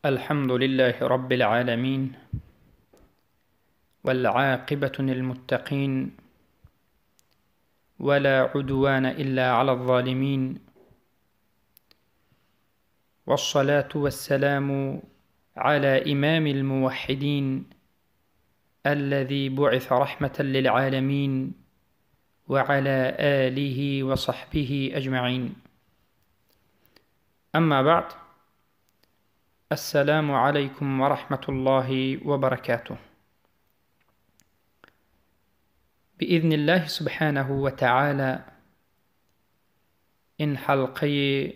الحمد لله رب العالمين، والعاقبة للمتقين، ولا عدوان إلا على الظالمين، والصلاة والسلام على إمام الموحدين الذي بعث رحمة للعالمين، وعلى آله وصحبه أجمعين. أما بعد، السلام عليكم ورحمة الله وبركاته. بإذن الله سبحانه وتعالى این حلقه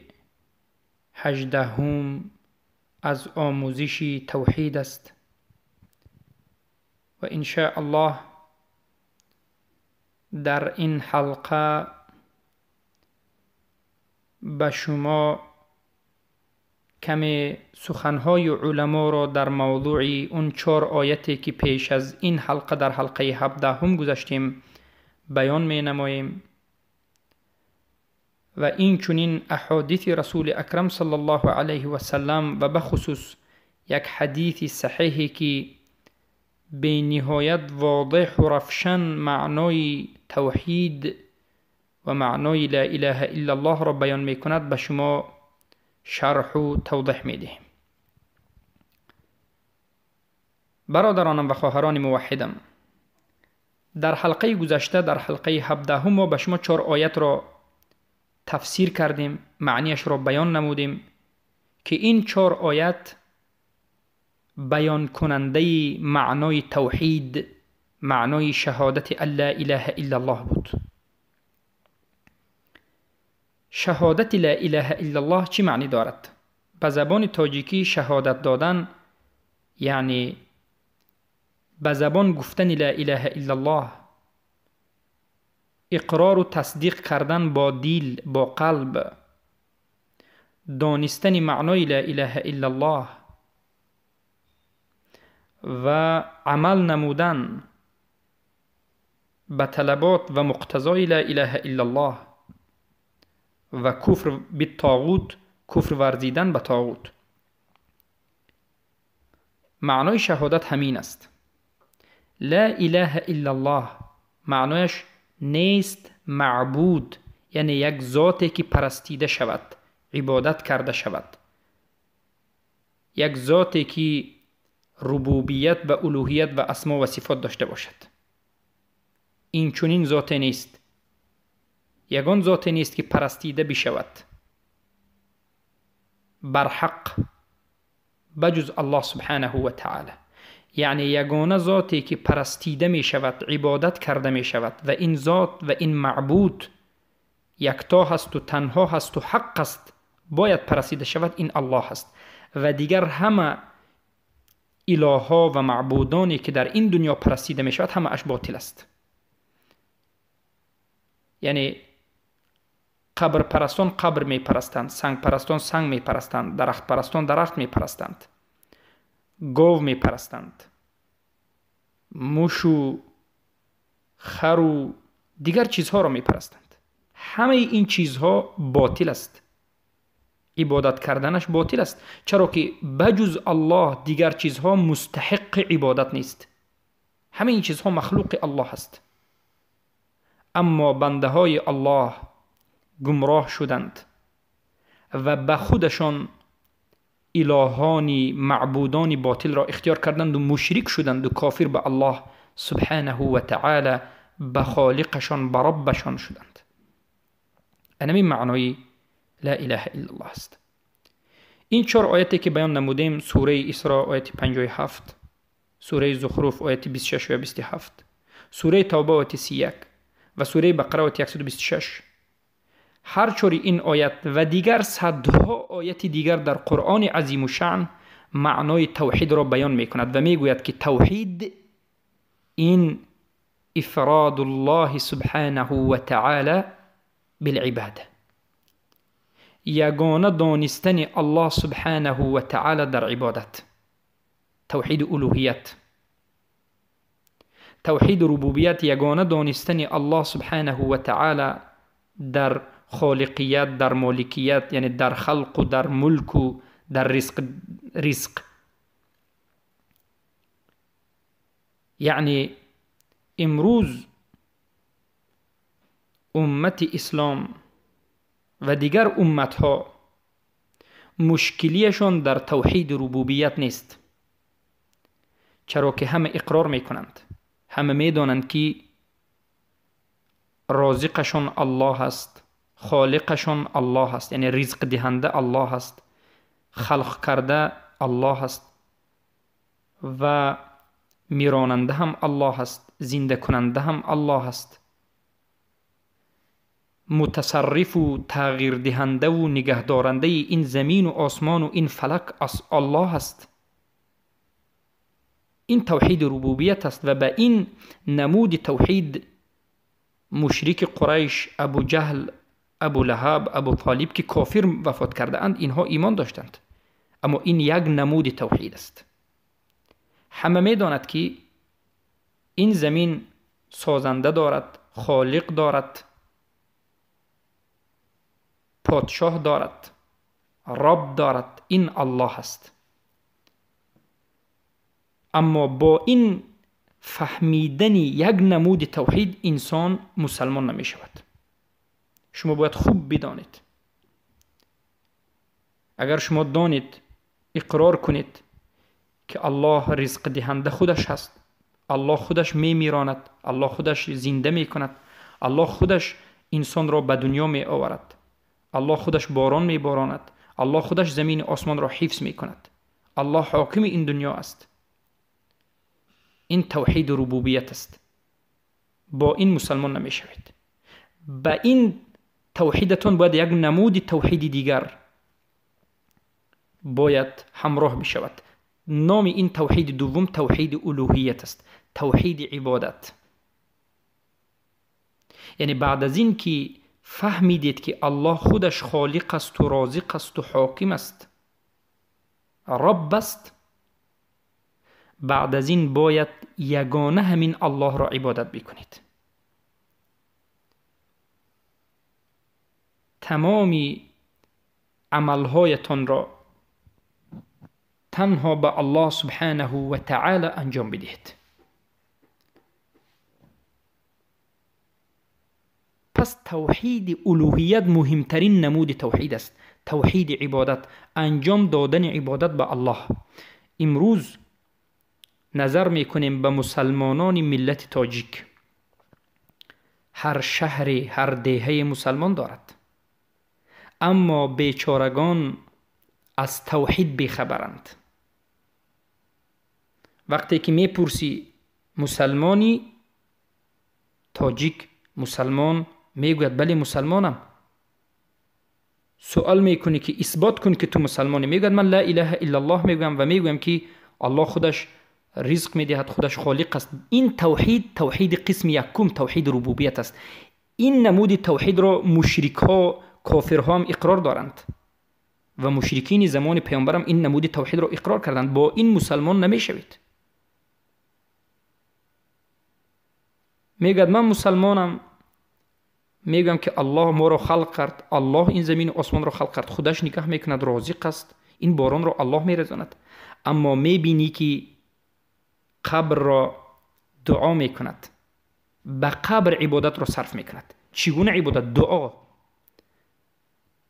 18 از آموزش توحید است و إن شاء الله در این حلقه به شما کمی سخنهای علما را در موضوع اون 4 آیتی که پیش از این حلقه در حلقه 17 گذاشتیم بیان می نماییم و این چنین احادیث رسول اکرم صلی الله علیه و سلم و بخصوص یک حدیث صحیحی که به نهایت واضح و روشن معنای توحید و معنای لا اله الا الله را بیان می کند به شما شرح و توضیح می دهیم. برادرانم و خواهران موحدم، در حلقه گذشته، در حلقه 17 ما به شما 4 آیت را تفسیر کردیم، معنیش را بیان نمودیم که این 4 آیت بیان کننده معنای توحید، معنای شهادت لا اله الا الله بود. شهادت لا اله الا الله چی معنی دارد؟ به زبان تاجیکی شهادت دادن یعنی به زبان گفتن لا اله الا الله، اقرار و تصدیق کردن با دل، با قلب، دانستن معنای لا اله الا الله و عمل نمودن به طلبات و مقتضای لا اله الا الله و کفر بالطاغوت، کفر ورزیدن به طاغوت. معنای شهادت همین است. لا اله الا الله معنایش نیست معبود، یعنی یک ذاتی که پرستیده شود، عبادت کرده شود، یک ذاتی که ربوبیت و الوهیت و اسما و صفات داشته باشد. این چنین ذاتی نیست، یگان ذاتی نیست که پرستیده بشود بر حق بجز الله سبحانه و تعالی. یعنی یگانه ذاتی که پرستیده می شود، عبادت کرده می شود و این ذات و این معبود یکتا هست و تنها هست و حق است، باید پرستیده شود، این الله است. و دیگر همه الها و معبودانی که در این دنیا پرستیده می شود همه اش باطل است. یعنی قبر پرستان قبر می پرستند، سنگ پرستان سنگ می پرستند، درخت پرستان درخت می پرستند، گاو می پرستند، موش و خر و دیگر چیزها را می پرستند. همه این چیزها باطل است، عبادت کردنش باطل است، چرا که بجز الله دیگر چیزها مستحق عبادت نیست. همه این چیزها مخلوق الله است. اما بنده های الله گمراه شدند و به خودشان الهانی معبودان باطل را اختیار کردند و مشرک شدند و کافر به الله سبحانه و تعالی، به خالقشان، به ربشان شدند. انمی معنای لا اله الا الله است. این 4 آیتی که بیان نمودیم، سوره اسراء آیت 57، سوره زخرف آیت 26 و 27، سوره توبه آیت 31 و سوره بقره آیت 126، هر چور این آیت و دیگر صدها آیت دیگر در قرآن عظیم الشأن معنای توحید را بیان می کند و می گوید که توحید این افراد الله سبحانه و تعالی بالعباده، یگانه دانستن الله سبحانه و تعالی در عبادت، توحید الوهیت، توحید ربوبیت، یگانه دانستن الله سبحانه و تعالی در خالقیت، در مالکیت، یعنی در خلق و در ملک و در رزق ризқ. Яъне имрӯз уммати ислом ва дигар умматҳо мушкилиашон дар тавҳиди рубубият нест, чаро ки ҳама иқрор мекунанд, ҳама медонанд ки розиқашон Аллоҳ аст, холиқашон Аллоҳ аст, яъне ризқдиҳанда Аллоҳ аст, халқ карда Аллоҳ аст ва миронанда ҳам Аллоҳ аст, зиндакунанда ҳам Аллоҳ аст, мутасаррифу тағйирдиҳандаву нигаҳдорандаи ин замину осмону ин фалак Аллоҳ аст. Ин тавҳиди рубубият аст ва ба ин намуди тавҳид мушрики Қурайш, Абу Ҷаҳл, Абу Лаҳаб, Абу Толиб ки кофир вафот кардаанд, инҳо имон доштанд. Аммо ин як намуди тавҳид аст. Ҳама медонад ки ин замин созанда дорад, холиқ дорад, подшоҳ дорад, раб дорад, ин Аллоҳ аст. Аммо бо ин фаҳмидани як намуди тавҳид инсон мусалмон намешавад. Шумо бояд хуб бидонед. Агар шумо донед, иқрор кунед ки Аллоҳ ризқдиҳанда худаш ҳаст, Аллоҳ худаш мемиронад, Аллоҳ худаш зинда мекунад, Аллоҳ худаш инсонро ба дунё меоварад, Аллоҳ худаш борон меборонад, Аллоҳ худаш замини осмонро ҳифз мекунад, Аллоҳ ҳокими ин дунё аст. Ин тавҳиди рубубият аст. Бо ин мусалмон намешавед. Ба ин тавҳидатон бояд як намуди тавҳиди дигар бояд ҳамроҳ бишавад. Номи ин тавҳиди дуввум тавҳиди улуҳият аст, тавҳиди ибодат. Яъне баъд аз ин ки фаҳмидед ки Аллоҳ худаш холиқ асту розиқ асту ҳоким аст, рабб аст, баъд аз ин бояд ягона ҳамин Аллоҳро ибодат бикунед. Тамоми амалҳоятонро танҳо ба Аллоҳ субҳанаҳу ва таъала анҷом бидиҳед. Пас тавҳиди улуҳият муҳимтарин намуди тавҳид аст, тавҳиди ибодат, анҷом додани ибодат ба Аллоҳ. Имрӯз назар мекунем ба мусалмонони миллати тоҷик. Ҳар шаҳре, ҳар деҳае мусалмон дорад, аммо бечорагон аз тавҳид бехабаранд. Вақте ки мепурсӣ мусалмони тоҷик, мусалмон мегӯяд бале мусалмонам. Суол мекунӣ ки исбот кун ки ту мусалмонӣ, мегӯяд ман ла илаҳа иллаллоҳ мегӯям ва мегӯям ки Аллоҳ худаш ризқ медиҳад, худаш холиқ аст. Ин тавҳид тавҳиди қисми якум, тавҳиди рубубият аст. Ин намуди тавҳидро мушрикҳо, кофирҳо ҳам иқрор доранд ва мушрикини замони паёмбарам ин намуди тавҳидро иқрор карданд. Бо ин мусалмон намешавед. Мегӯяд ман мусалмонам, мегӯям ки Аллоҳ моро халқ кард, Аллоҳ ин замину осмонро халқ кард, худаш никоҳ мекунад, розиқ аст, ин боронро Аллоҳ мерезонад. Аммо мебинӣ ки қабрро дуо мекунад, ба қабр ибодатро сарф мекунад. Чӣ гуна ибодат? Дуо.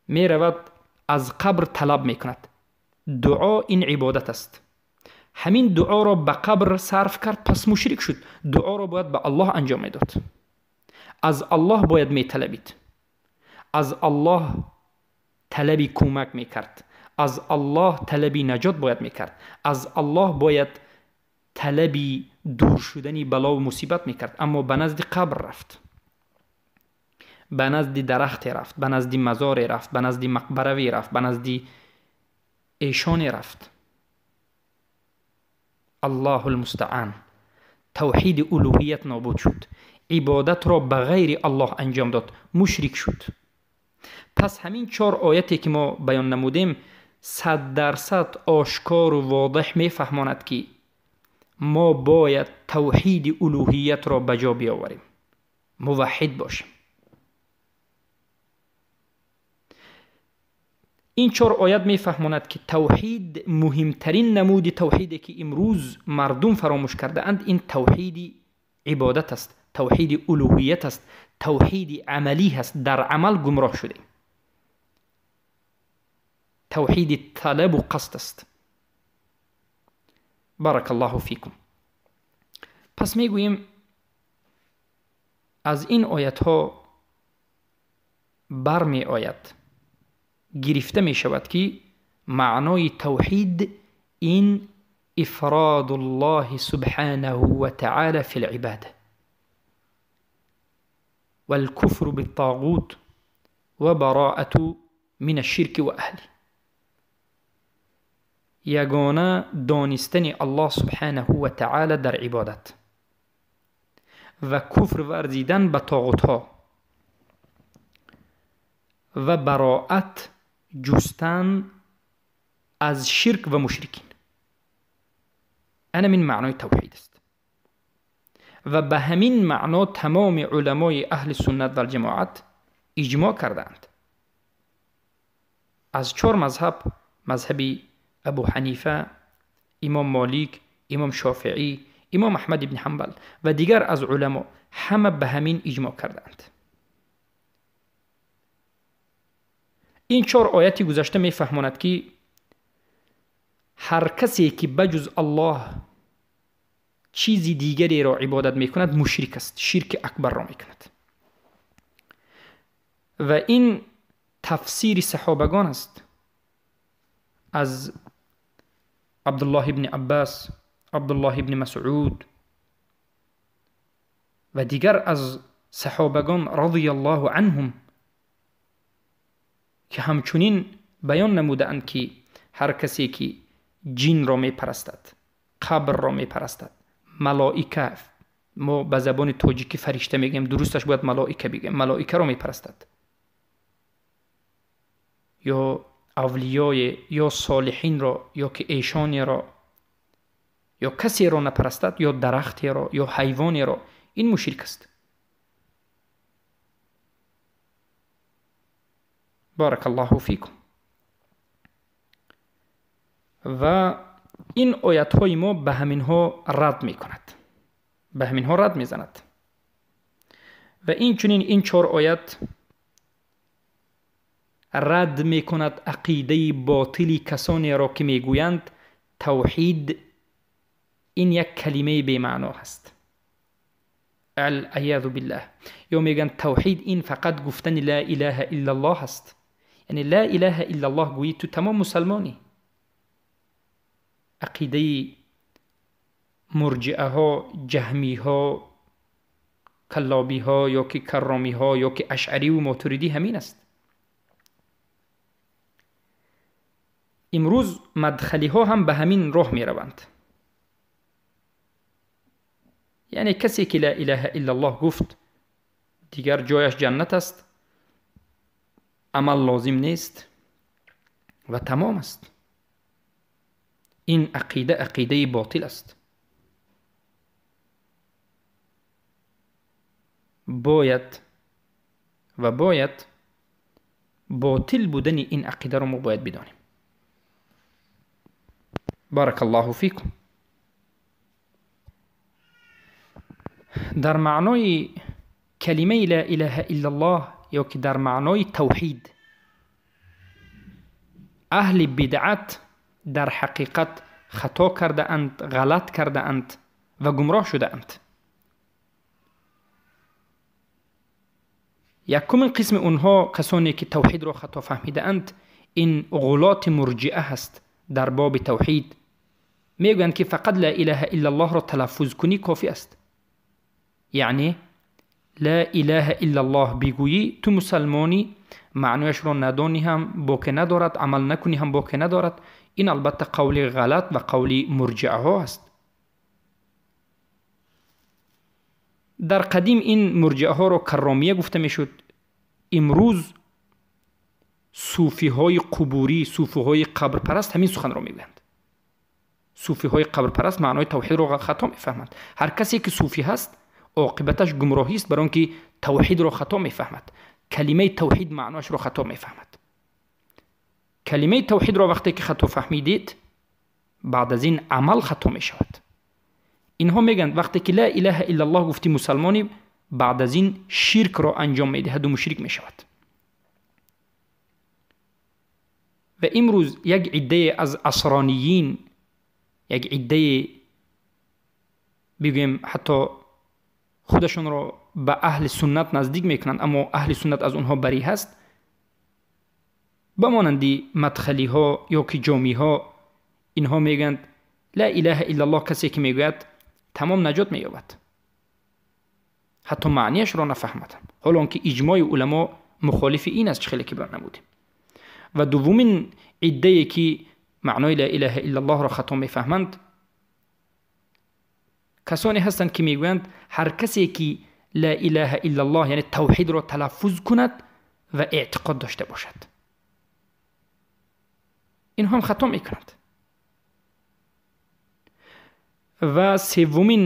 Меравад аз қабр талаб мекунад. Дуо ин ибодат аст. Ҳамин дуоро ба қабр сарф кард, пас мушрик шуд. Дуоро бояд ба Аллоҳ анҷом медод. Аз Аллоҳ бояд металабид, аз Аллоҳ талаби кӯмак мекард, аз Аллоҳ талаби наҷот бояд мекард, аз Аллоҳ бояд талаби дур шудани балову мусибат мекард. Аммо ба назди қабр рафт, ба назди дарахте рафт, ба назди мазоре рафт, ба назди мақбараве рафт, ба назди эшоне рафт. Аллоҳу лмустаъан. Тавҳиди улуҳият нобуд шуд, ибодатро ба ғайри Аллоҳ анҷом дод, мушрик шуд. Пас ҳамин чор ояте ки мо баён намудем 100% ошкору водеҳ мефаҳмонад ки мо бояд тавҳиди улуҳиятро ба ҷо биёварем, муваҳҳид бошем. Ин чор оят мефаҳмонад, ки тавҳид муҳимтарин намуди тавҳиде ки имрӯз мардум фаромӯш кардаанд, ин тавҳиди ибодат аст, тавҳиди улуҳият аст, тавҳиди амалӣ ҳаст. Дар амал гумроҳ шудем. Тавҳиди талабу қасд аст. Барак Аллоҳу фикум. Пас мегӯем аз ин оятҳо бармеояд, гирифта мешавад, ки маънои тавҳид ин ифраду Аллоҳи субҳанаҳу ва таъала фил ибода валкуфру биттоғут ва бароату мин ашширки ва аҳли. Ягона донистани Аллоҳ субҳанаҳу ва таъала дар ибодат ва куфр варзидан ба тоғутҳо ва бароат ҷустан аз ширк ва мушрикин. Ана мин маънои тавҳид аст. Ва ба ҳамин маъно тамоми уламои аҳли суннат валҷамоат иҷмоъ кардаанд. Аз чор мазҳаб, мазҳаби Абу Ҳанифа, имом Молик, имом Шофеӣ, имом Аҳмад ибни Ҳанбал ва дигар аз уламо ҳама ба ҳамин иҷмоъ кардаанд. Ин чор ояти гузашта мефаҳмонад, ки ҳар касе ки ба ҷуз Аллоҳ чизи дигареро ибодат мекунад, мушрик аст, ширки акбарро мекунад. Ва ин тафсири саҳобагон аст аз Абдуллоҳ ибни Аббас, Абдуллоҳ ибни Масъуд ва дигар аз саҳобагон радияллоҳу анҳум, ки ҳамчунин баён намудаанд, ки ҳар касе ки ҷинро мепарастад, қабрро мепарастад, малоика, мо ба забони тоҷикӣ фаришта мегӯем, дурусташ бояд малоика бигӯем, малоикаро мепарастад ё авлиёе ё солиҳинро ё ки эшонеро ё касеро напарастад, ё дарахтеро ё ҳайвонеро, ин мушрик аст. Барак Аллоҳу фикум. Ва ин оятҳои мо ба ҳаминҳо рад мекунад, ба ҳаминҳо рад мезанад. Ва инчунин ин чор оят рад мекунад ақидаи ботили касонеро, ки мегӯянд тавҳид ин як калимаи бемаъно ҳаст. Алъиёзу биллаҳ. Ё мегӯянд тавҳид ин фақат гуфтани ла илаҳа иллаллоҳ ҳаст. Яъне ла илаҳа иллаллоҳ гӯӣ ту тамом мусалмонӣ. Ақидаи мурҷиаҳо, ҷаҳмиҳо, каллобиҳо ё ки карромиҳо ё ки ашъариву мотуридӣ ҳамин аст. Имрӯз мадхалиҳо ҳам ба ҳамин роҳ мераванд. Яъне касе ки ла илаҳа иллаллоҳ гуфт, дигар ҷояш ҷаннат аст, амал лозим нест ва тамом аст. Ин ақида ақидаи ботил аст. Бояд ва бояд ботил будани ин ақидаро мо бояд бидонем. Барак Аллоҳу фикум. Дар маънои калимаи ла илаҳа иллаллоҳ ё ки дар маънои тавҳид аҳли бидъат дар ҳақиқат хато кардаанд, ғалат кардаанд ва гумроҳ шудаанд. Якумин қисми онҳо касоне ки тавҳидро хато фаҳмидаанд, ин ғулоти мурҷиа ҳаст. Дар боби тавҳид мегӯянд, ки фақат ла илаҳа иллаллоҳро талаффуз кунӣ кофӣ аст. Яъне ла илаҳа иллаллоҳ бигӯӣ ту мусалмонӣ, маънояшро надонӣ ҳам боке надорад, амал накунӣ ҳам боке надорад. Ин албатта қавли ғалат ва қавли мурҷиаҳо аст. Дар қадим ин мурҷиаҳоро карромия гуфта мешуд. Имрӯз суфиҳои қубурӣ, суфиҳои қабрпараст ҳамин суханро мегӯянд. Суфиҳои қабрпараст маънои тавҳидро хато мефаҳманд. Ҳар касе ки суфӣ ҳаст, оқибаташ гумроҳист, бар он ки тавҳидро хато мефаҳмад, калимаи тавҳид маъноашро хато мефаҳмад. Калимаи тавҳидро вақте ки хато фаҳмидед, баъд аз ин амал хато мешавад. Инҳо мегӯянд вақте ки ла илаҳа иллаллоҳ гуфти мусалмонӣ, баъд аз ин ширкро анҷом медиҳаду мушрик мешавад. Ва имрӯз як иддае аз асрониин, як иддае бигӯем ҳатто худашонро ба аҳли суннат наздик мекунанд, аммо аҳли суннат аз онҳо барӣ ҳаст, ба монанди мадхалиҳо ё ки ҷомиҳо, инҳо мегӯянд ла илаҳа иллаллоҳ касе ки мегӯяд тамом наҷот меёбад, ҳатто маънияшро нафаҳмаданд, ҳоло он ки иҷмои уламо мухолифи ин аст, чӣ хеле ки баён намудем. Ва дуввумин иддае ки маънои ла илаҳа иллаллоҳро хато мефаҳманд, касоне ҳастанд ки мегӯянд ҳар касе ки ла илаҳа иллаллоҳ яъне тавҳидро талаффуз кунад ва эътиқод дошта бошад, инҳо ҳам хато мекунанд. Ва севумин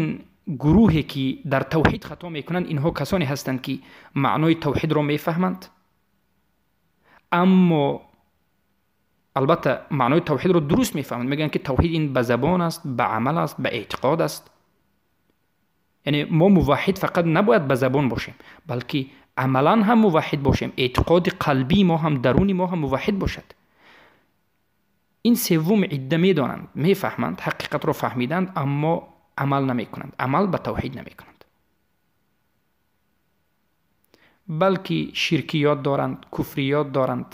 гурӯҳе ки дар тавҳид хато мекунанд, инҳо касоне ҳастанд ки маънои тавҳидро мефаҳманд, аммо албатта маънои тавҳидро дуруст мефаҳманд. Мегӯянд ки тавҳид ин ба забон аст, ба амал аст, ба эътиқод аст. Яъне мо муваҳҳид фақат набояд ба забон бошем, балки амалан ҳам муваҳҳид бошем, эътиқоди қалбии мо ҳам, даруни мо ҳам муваҳҳид бошад. Ин севум идда медонанд, мефаҳманд, ҳақиқатро фаҳмиданд, аммо амал намекунанд, амал ба тавҳид намекунанд, балки ширкиёт доранд, куфриёт доранд.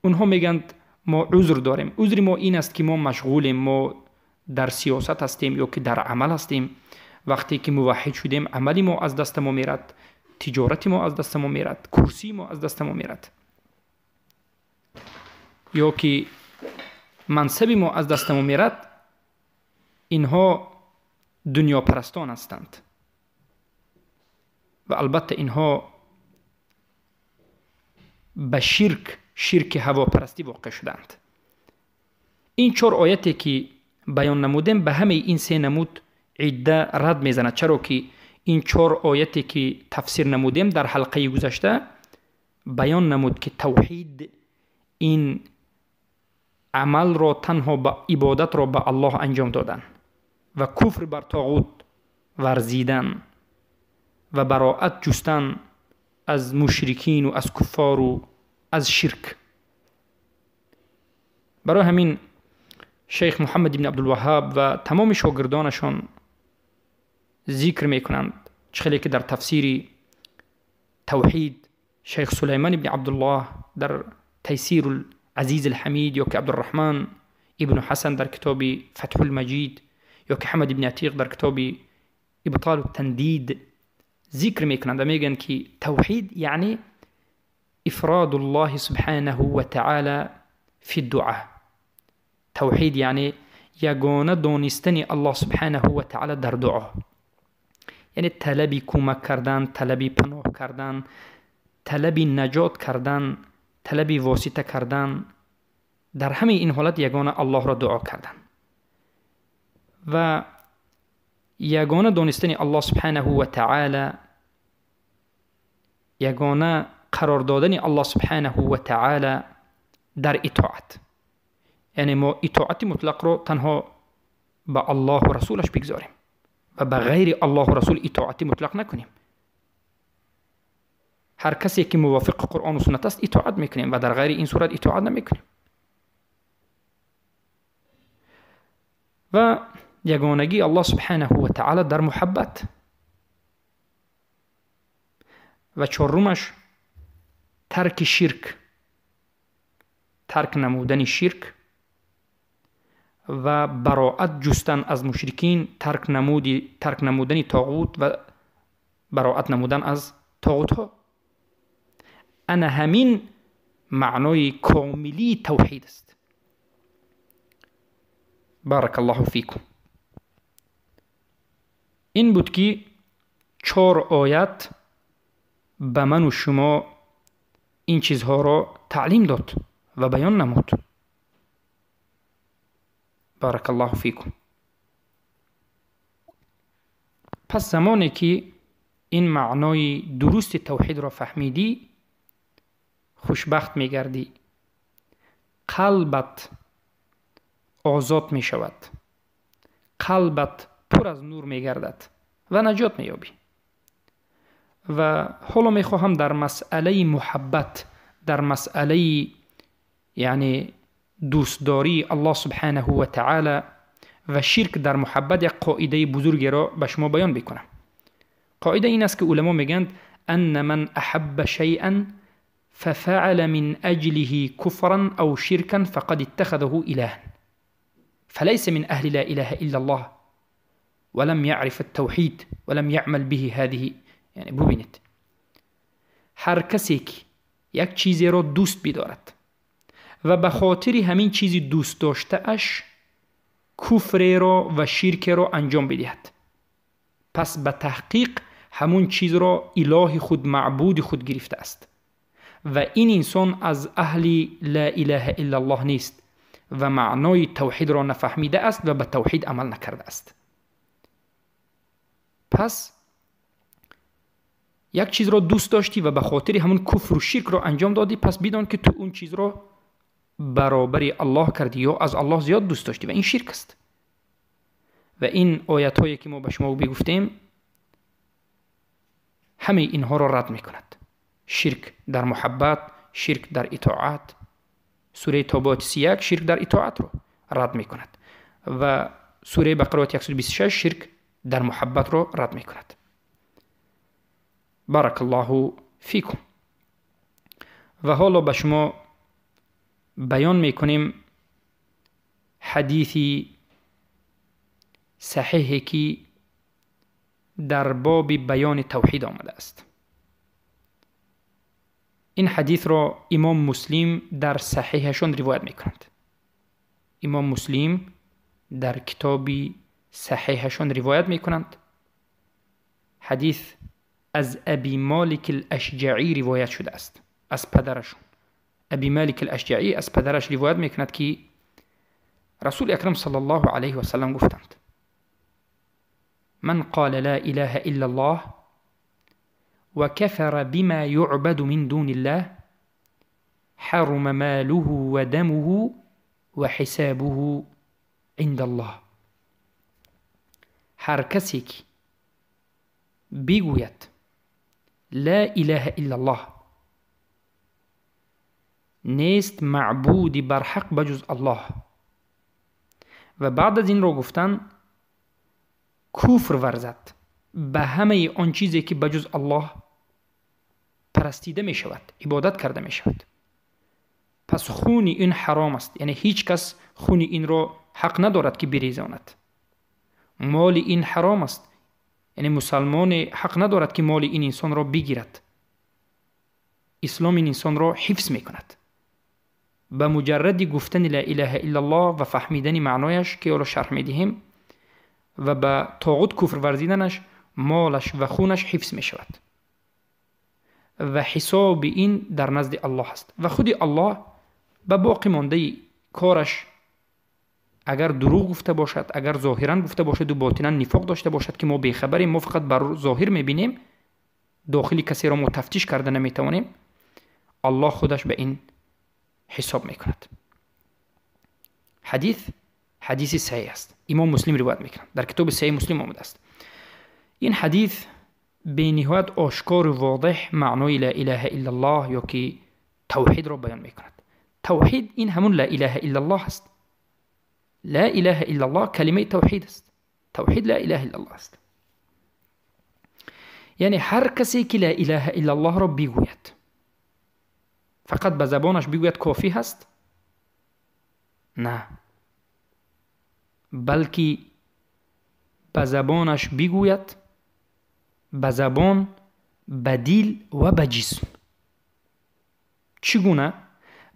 Онҳо мегӯянд мо узр дорем, узри мо ин аст ки мо машғулем, мо дар сиёсат ҳастем ё ки дар амал ҳастем. Вақте ки муваҳҳид шудем, амали мо аз даста мо мерад, тиҷорати мо аз даста мо мерад, курсии мо аз даста мо мерад, ё ки мансаби мо аз даста мо мерад. Инҳо дунёпарастон ҳастанд ва албатта инҳо ба ширк, ширки ҳавопарастӣ воқеъ шуданд. Ин чор ояте ки баён намудем, ба ҳамаи ин се намуд идда рад мезанад, чаро ки ин чор ояте ки тафсир намудем дар ҳалқаи гузашта баён намуд ки тавҳид ин амалро танҳо ба ибодатро ба Аллоҳ анҷом додан ва куфр бар тоғут варзидан ва бароат ҷустан аз мушрикину аз куффору аз ширк. Барои ҳамин шейх Муҳаммад ибн Абдулваҳҳаб ва тамоми шогирдонашон зикр мекунанд, чӣ хеле ки дар тафсири тавҳид шейх Сулайман ибн Абдуллоҳ дар Тайсир Азиз алҳамид ё ки Абдурраҳман ибну Ҳасан дар китоби Фатҳулмаҷид ё ки Ҳамад ибн Атиқ дар китоби Ибтолу тандид зикр мекунанд ва мегӯянд ки тавҳид яъне ифрадуллоҳи субҳанаҳу ва таъала фи дуа. Тавҳид яъне ягона донистани Аллоҳ субҳанаҳу ва таъала дар дуо, яъне талаби кӯмак кардан, талаби паноҳ кардан, талаби наҷот кардан, талаби восита кардан, дар ҳамаи ин ҳолат ягона Аллоҳро дуо кардан ва ягона донистани Аллоҳ субҳанаҳу ва таъала, ягона қарор додани Аллоҳ субҳанаҳу ва таъала дар итоат. Яъне мо итоати мутлақро танҳо ба Аллоҳу расулаш бигзорем ва ба ғайри Аллоҳу расул итоати мутлақ накунем. Ҳар касе ки мувофиқи Қуръону суннат аст итоат мекунем ва дар ғайри ин сурат итоат намекунем. Ва ягонагии Аллоҳ субҳанаҳу ва таъала дар муҳаббат. Ва чорумаш тарки ширк, тарк намудани ширк ва бароат ҷустан аз мушрикин, тарк намудани тоғут ва бароат намудан аз тоғутҳо. Ана ҳамин маънои комилии тавҳид аст. Баракаллоҳу фикум. Ин буд ки чор оят ба ману шумо ин чизҳоро таълим дод ва баён намуд. Баракаллоҳу фикум. Пас замоне ки ин маънои дурусти тавҳидро фаҳмидӣ, хушбахт мегардӣ, қалбат озод мешавад, қалбат пур аз нур мегардад ва наҷот меёбӣ. Ва ҳоло мехоҳам дар масъалаи муҳаббат, дар масъалаи яъне дӯстдории Аллоҳ субҳанаҳу ва таъала ва ширк дар муҳаббат як қоидаи бузургеро ба шумо баён бикунам. Қоида ин аст ки уламо мегӯянд: анна ман аҳабба шайъан ففعل من أجله كفرا أو شركا فقد اتخذه إلها فليس من أهل لا إله إلا الله ولم يعرف التوحيد ولم يعمل به هذه. یعنی ببینید، هر کسی که یک چیزی را دوست بدارد و به خاطر همین چیزی دوست داشته اش کفر را و شرک را انجام بدهد، پس به تحقیق همون چیز را اله خود، معبود خود گرفته است و این انسان از اهل لا اله الا الله نیست و معنای توحید را نفهمیده است و به توحید عمل نکرده است. پس یک چیز را دوست داشتی و به خاطر همون کفر و شرک را انجام دادی، پس بدان که تو اون چیز را برابر الله کردی یا از الله زیاد دوست داشتی و این شرک است. و این آیت هایی که ما به شما بگفتیم همه اینها را رد میکند. شرک در محبت، شرک در اطاعت. سوره توبه 31 شرک در اطاعت رو رد میکند و سوره بقره 126 شرک در محبت رو رد میکند. بارک الله فیکم. و حالا به شما بیان میکنیم حدیثی صحیحی که در باب بیان توحید آمده است. این حدیث را امام مسلم در صحیحشان روایت میکنند. امام مسلم در کتاب صحیحشان روایت میکنند. حدیث از ابی مالک الاشجعی روایت شده است، از پدرشون. ابی مالک الاشجعی از پدرش روایت میکند که رسول اکرم صلی الله علیه و سلم گفتند: من قال لا اله الا الله وكفر بما يعبد من دون الله حرم ماله ودمه وحسابه عند الله. هر کسی که بگوید لا اله الا الله، نیست معبودی برحق بجز الله، و بعد از این رو گفتن کفر ورزد به همه آن چیزی که بجز الله پرستیده می شود، عبادت کرده می شود، پس خون این حرام است. یعنی هیچ کس خون این رو حق ندارد که بریزاند. مال این حرام است، یعنی مسلمان حق ندارد که مال این انسان را بگیرد. اسلام این انسان را حفظ می کند. به مجرد گفتن لا اله الا الله و فهمیدن معنایش که را شرح می دهیم و به طاغوت کفر ورزیدنش، مالش و خونش حفظ می شود و حساب این در نزد الله است. و خود الله به باقی مانده کارش اگر دروغ گفته باشد، اگر ظاهرا گفته باشد و باطنا نفاق داشته باشد که ما بیخبریم، ما فقط بر ظاهر میبینیم، داخلی کسی را ما تفتیش کرده نمیتوانیم، الله خودش به این حساب میکند. حدیث حدیث صحیح است، امام مسلم روایت میکند، در کتاب صحیح مسلم آمده است. این حدیث به نهایت آشکار و واضح معنای لا اله الا الله یا که توحید را بیان میکند. توحید این همون لا اله الا الله است. لا اله الا الله کلمه توحید است. توحید لا اله الا الله است. یعنی هر کسی که لا اله الا الله را بگوید، فقط به زبانش بگوید کافی هست؟ نه، بلکه به زبانش بگوید، به زبان، به دل و به جسم. چگونه؟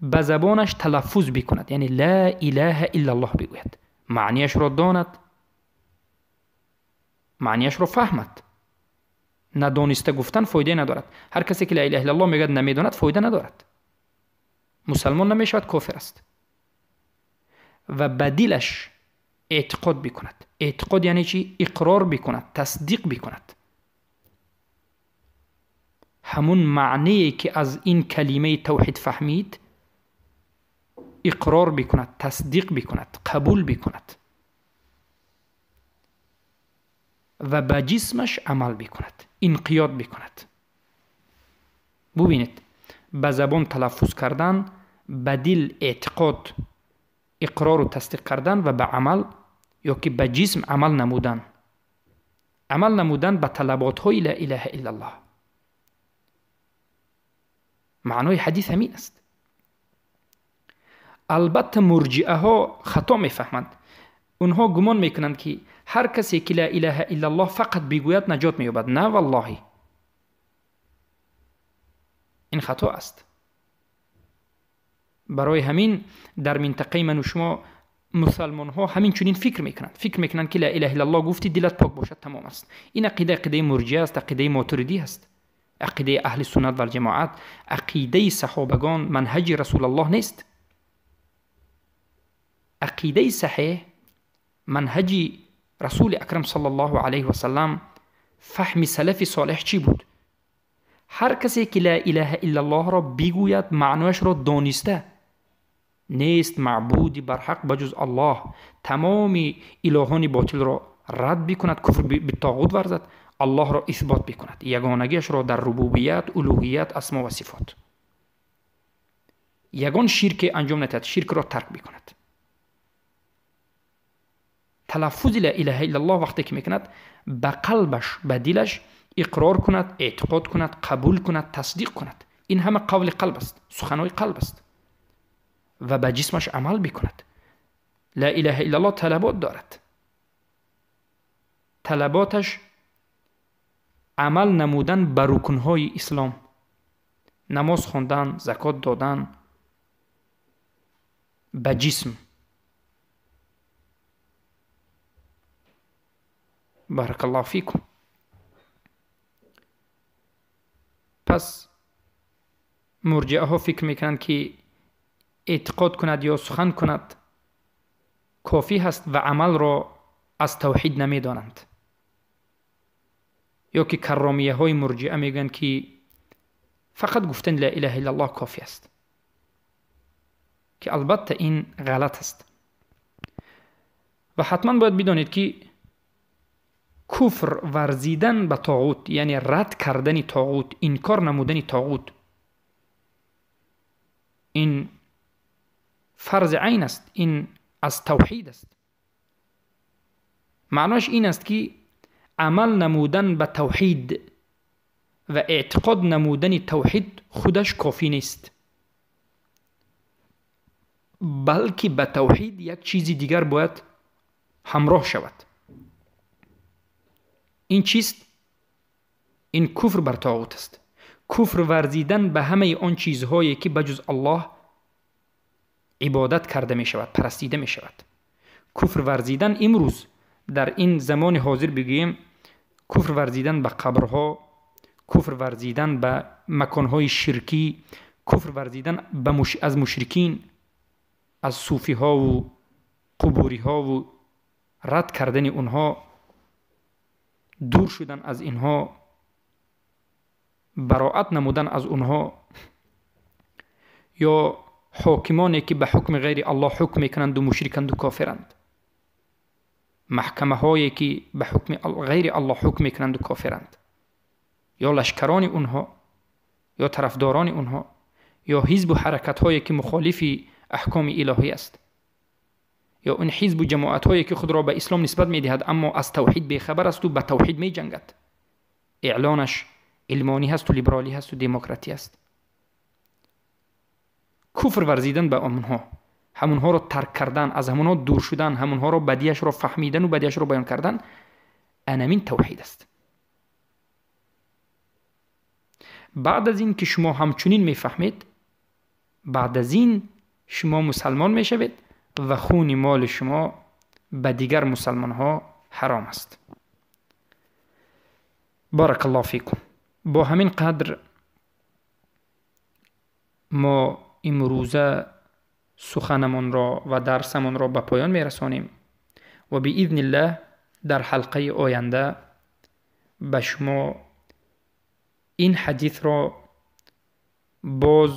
به زبانش تلفظ بکند، یعنی لا اله الا الله بگوید، معنیش را داند، معنیش را فهمد. ندانسته گفتن فایده ندارد. هر کسی که لا اله الا الله میگوید نمیداند فایده ندارد، مسلمان نمیشود، کافر است. و به دلش اعتقاد بکند. اعتقاد یعنی چی؟ اقرار بکند، تصدیق بکند. ҳамун маънее ки аз ин калимаи тавҳид фаҳмид иқрор бикунад, тасдиқ бикунад, қабул бикунад ва ба ҷисмаш амал бикунад, инқиёд бикунад. Бубинед, ба забон талаффуз кардан, ба дил эътиқод, иқрору тасдиқ кардан ва ба амал ё ки ба ҷисм амал намудан, амал намудан ба талаботҳои ла илаҳа иллаллоҳ. Маънои ҳадис ҳамин аст. Албатта мурҷиаҳо хато мефаҳманд. Онҳо гумон мекунанд ки ҳар касе ки ла илаҳа иллаллоҳ фақат бигӯяд наҷот меёбад. На валлоҳи, ин хато аст. Барои ҳамин дар минтақаи ману шумо мусалмонҳо ҳамин чунин фикр мекунанд. Фикр мекунанд ки ла илаҳа иллаллоҳ гуфти дилат пок бошад, тамом аст. Ин ақида ақидаи мурҷиа аст, ақидаи мотуридӣ аст, ақидаи аҳли суннат валҷамоат, ақидаи саҳобагон, манҳаҷи расулаллоҳ нест. Ақидаи саҳеҳ, манҳаҷи расули акрам саллаллоҳу алайҳи васаллам, фаҳми салафи солеҳ чӣ буд? Ҳар касе ки ла илаҳа иллаллоҳро бигӯяд, маънояшро дониста, нест маъбуди барҳақ ба ҷуз Аллоҳ, тамоми илоҳони ботилро рад бикунад, куфр битоғут варзад, Аллоҳро исбот бикунад, ягонагиашро дар рубубият, улуҳият, асмо ва сифот. Ягон ширке анҷом надиҳад, ширкро тарк бикунад. Талаффузи ла илаҳа иллаллоҳ вақте ки мекунад, ба қалбаш, ба дилаш иқрор кунад, эътиқод кунад, қабул кунад, тасдиқ кунад. Ин ҳама қавли қалб аст, суханҳои қалб аст ва ба ҷисмаш амал бикунад. Ла илаҳа иллаллоҳ талабот дорад. Талаботаш амал намудан ба рукнҳои ислом, намоз хондан, закот додан, ба ҷисм. Баракаллоҳу фикум. Пас мурҷиаҳо фикр мекунанд ки эътиқод кунад ё сухан кунад кофӣ ҳаст ва амалро аз тавҳид намедонанд. Ё ки карромияҳои мурҷиа мегӯянд ки фақат гуфтани ла илаҳа иллаллоҳ кофӣ аст, ки албатта ин ғалат аст. Ва ҳатман бояд бидонед ки куфр варзидан ба тоғут, яъне рад кардани тоғут, инкор намудани тоғут, ин фарзи айн аст, ин аз тавҳид аст. Маъноаш ин аст ки амал намудан ба тавҳид ва эътиқод намудани тавҳид худаш кофӣ нест, балки ба тавҳид як чизи дигар бояд ҳамроҳ шавад. Ин чист? Ин куфр бар тоғут аст. Куфр варзидан ба ҳамаи он чизҳое ки ба ҷуз Аллоҳ ибодат карда мешавад, парастида мешавад. Куфр варзидан имрӯз дар ин замони ҳозир бигӯем, куфр варзидан ба қабрҳо, куфр варзидан ба маконҳои ширкӣ, куфр варзидан аз мушрикин, аз суфиҳову қубуриҳову рад кардани онҳо, дур шудан аз инҳо, бароат намудан аз онҳо, ё ҳокимоне ки ба ҳукми ғайри Аллоҳ ҳукм мекунанду мушриканду кофиранд, маҳкамаҳое ки ба ҳукми ғайри Аллоҳ ҳукм мекунанду кофиранд, ё лашкарони онҳо, ё тарафдорони онҳо, ё ҳизбу ҳаракатҳое ки мухолифи аҳкоми илоҳӣ аст, ё он ҳизбу ҷамоатҳое ки худро ба ислом нисбат медиҳад, аммо аз тавҳид бехабар асту ба тавҳид меҷангад. Эълонаш илмонӣ ҳасту либералӣ ҳасту демократӣ аст. Куфр варзидан ба онҳо, ҳамонҳоро тарк кардан, аз ҳамонҳо дур шудан, ҳамонҳоро бадиашро фаҳмидану бадиашро баён кардан, анамин тавҳид аст. Баъд аз ин ки шумо ҳамчунин мефаҳмед, баъд аз ин шумо мусалмон мешавед ва хуни моли шумо ба дигар мусалмонҳо ҳаром аст. Баракаллоҳу фикум. Бо ҳамин қадр мо имрӯза суханамонро ва дарсамонро ба поён мерасонем ва биизниллаҳ дар ҳалқаи оянда ба шумо Ин ҳадисро боз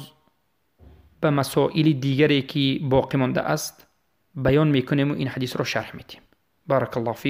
ба масоили дигаре, ки боқӣ мондааст, баён мекунему ин ҳадисро шарҳ медиҳем. Барак Аллоҳу фикум.